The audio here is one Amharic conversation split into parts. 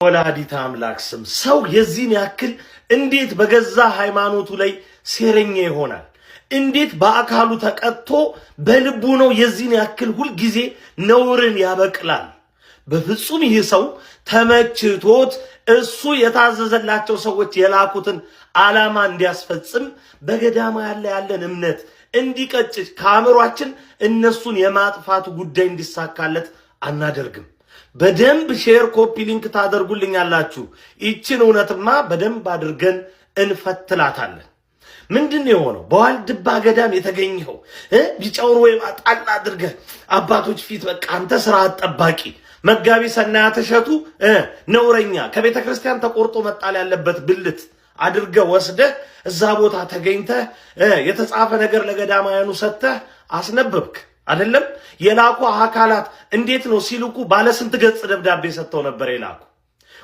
ወላዲተ አምላክ ስም ሰው የዚህን ያክል እንዴት በገዛ ሃይማኖቱ ላይ ሴረኛ ይሆናል? እንዴት በአካሉ ተቀጥቶ በልቡ ነው የዚህን ያክል ሁልጊዜ ነውርን ያበቅላል? በፍጹም ይህ ሰው ተመችቶት እሱ የታዘዘላቸው ሰዎች የላኩትን ዓላማ እንዲያስፈጽም በገዳማ ያለን እምነት እንዲቀጭጭ ከአእምሯችን እነሱን የማጥፋቱ ጉዳይ እንዲሳካለት አናደርግም። በደንብ share፣ copy link ታደርጉልኛላችሁ። ይችን እውነትማ በደንብ አድርገን እንፈትላታለን። ምንድን ነው የሆነው? በዋልድባ ገዳም የተገኘው ቢጫውን ወይም ጣል አድርገህ አባቶች ፊት በቃ አንተ ስርዓት ጠባቂ መጋቢ ሰናያት እሸቱ ነውረኛ ከቤተ ክርስቲያን ተቆርጦ መጣል ያለበት ብልት አድርገህ ወስደህ እዛ ቦታ ተገኝተህ የተጻፈ ነገር ለገዳማውያኑ ሰጥተህ አስነበብክ። አይደለም የላኩ አካላት እንዴት ነው ሲልኩ ባለ ስንት ገጽ ደብዳቤ ሰጥተው ነበር የላኩ?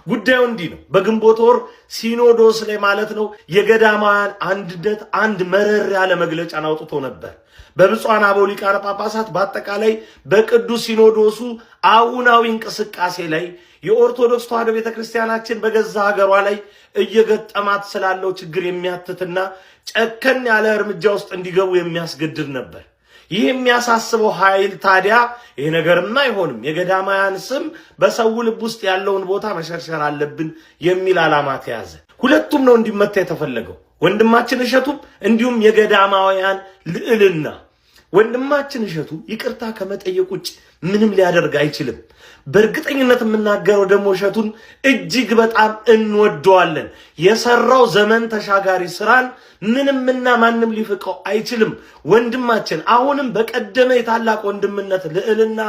ጉዳዩ እንዲህ ነው። በግንቦት ወር ሲኖዶስ ላይ ማለት ነው የገዳማውያን አንድነት አንድ መረር ያለ መግለጫን አውጥቶ ነበር። በብፁዓን አበው ሊቃነ ጳጳሳት በአጠቃላይ በቅዱስ ሲኖዶሱ አሁናዊ እንቅስቃሴ ላይ የኦርቶዶክስ ተዋሕዶ ቤተክርስቲያናችን በገዛ ሀገሯ ላይ እየገጠማት ስላለው ችግር የሚያትትና ጨከን ያለ እርምጃ ውስጥ እንዲገቡ የሚያስገድድ ነበር። ይህ የሚያሳስበው ኃይል ታዲያ ይህ ነገርማ አይሆንም፣ የገዳማውያን ስም በሰው ልብ ውስጥ ያለውን ቦታ መሸርሸር አለብን የሚል ዓላማ ተያዘ። ሁለቱም ነው እንዲመታ የተፈለገው፣ ወንድማችን እሸቱም እንዲሁም የገዳማውያን ልዕልና። ወንድማችን እሸቱ ይቅርታ ከመጠየቅ ውጭ ምንም ሊያደርግ አይችልም። በእርግጠኝነት የምናገረው ደግሞ እሸቱን እጅግ በጣም እንወደዋለን። የሰራው ዘመን ተሻጋሪ ስራን ምንምና ማንም ሊፍቀው አይችልም። ወንድማችን አሁንም በቀደመ የታላቅ ወንድምነት ልዕልና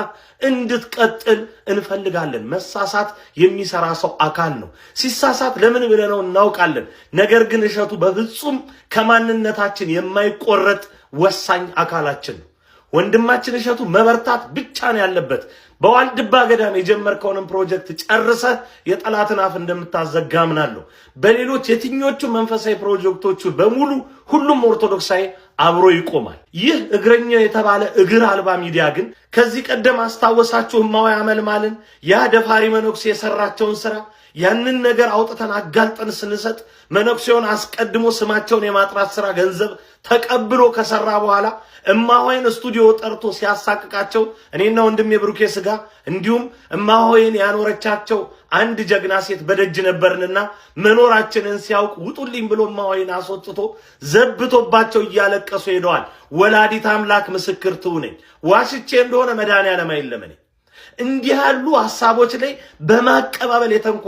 እንድትቀጥል እንፈልጋለን። መሳሳት የሚሰራ ሰው አካል ነው። ሲሳሳት ለምን ብለነው እናውቃለን። ነገር ግን እሸቱ በፍጹም ከማንነታችን የማይቆረጥ ወሳኝ አካላችን ነው። ወንድማችን እሸቱ መበርታት ብቻ ነው ያለበት። በዋልድባ ገዳም የጀመርከውንም ፕሮጀክት ጨርሰህ የጠላትን አፍ እንደምታዘጋ አምናለሁ። በሌሎች የትኞቹ መንፈሳዊ ፕሮጀክቶቹ በሙሉ ሁሉም ኦርቶዶክሳዊ አብሮ ይቆማል። ይህ እግረኛ የተባለ እግር አልባ ሚዲያ ግን ከዚህ ቀደም አስታወሳችሁ እማዊ አመልማልን ያ ደፋሪ መነኩሴ የሰራቸውን ስራ ያንን ነገር አውጥተን አጋልጠን ስንሰጥ መነኩሴውን አስቀድሞ ስማቸውን የማጥራት ስራ ገንዘብ ተቀብሎ ከሰራ በኋላ እማሆይን ስቱዲዮ ጠርቶ ሲያሳቅቃቸው እኔና ወንድሜ ብሩኬ ስጋ እንዲሁም እማሆይን ያኖረቻቸው አንድ ጀግና ሴት በደጅ ነበርንና መኖራችንን ሲያውቅ ውጡልኝ ብሎ እማሆይን አስወጥቶ ዘብቶባቸው እያለቀሱ ሄደዋል። ወላዲት አምላክ ምስክር ትሁነኝ። ዋሽቼ እንደሆነ መድኃኔዓለም አይለመነኝ። እንዲህ ያሉ ሀሳቦች ላይ በማቀባበል የተንኮ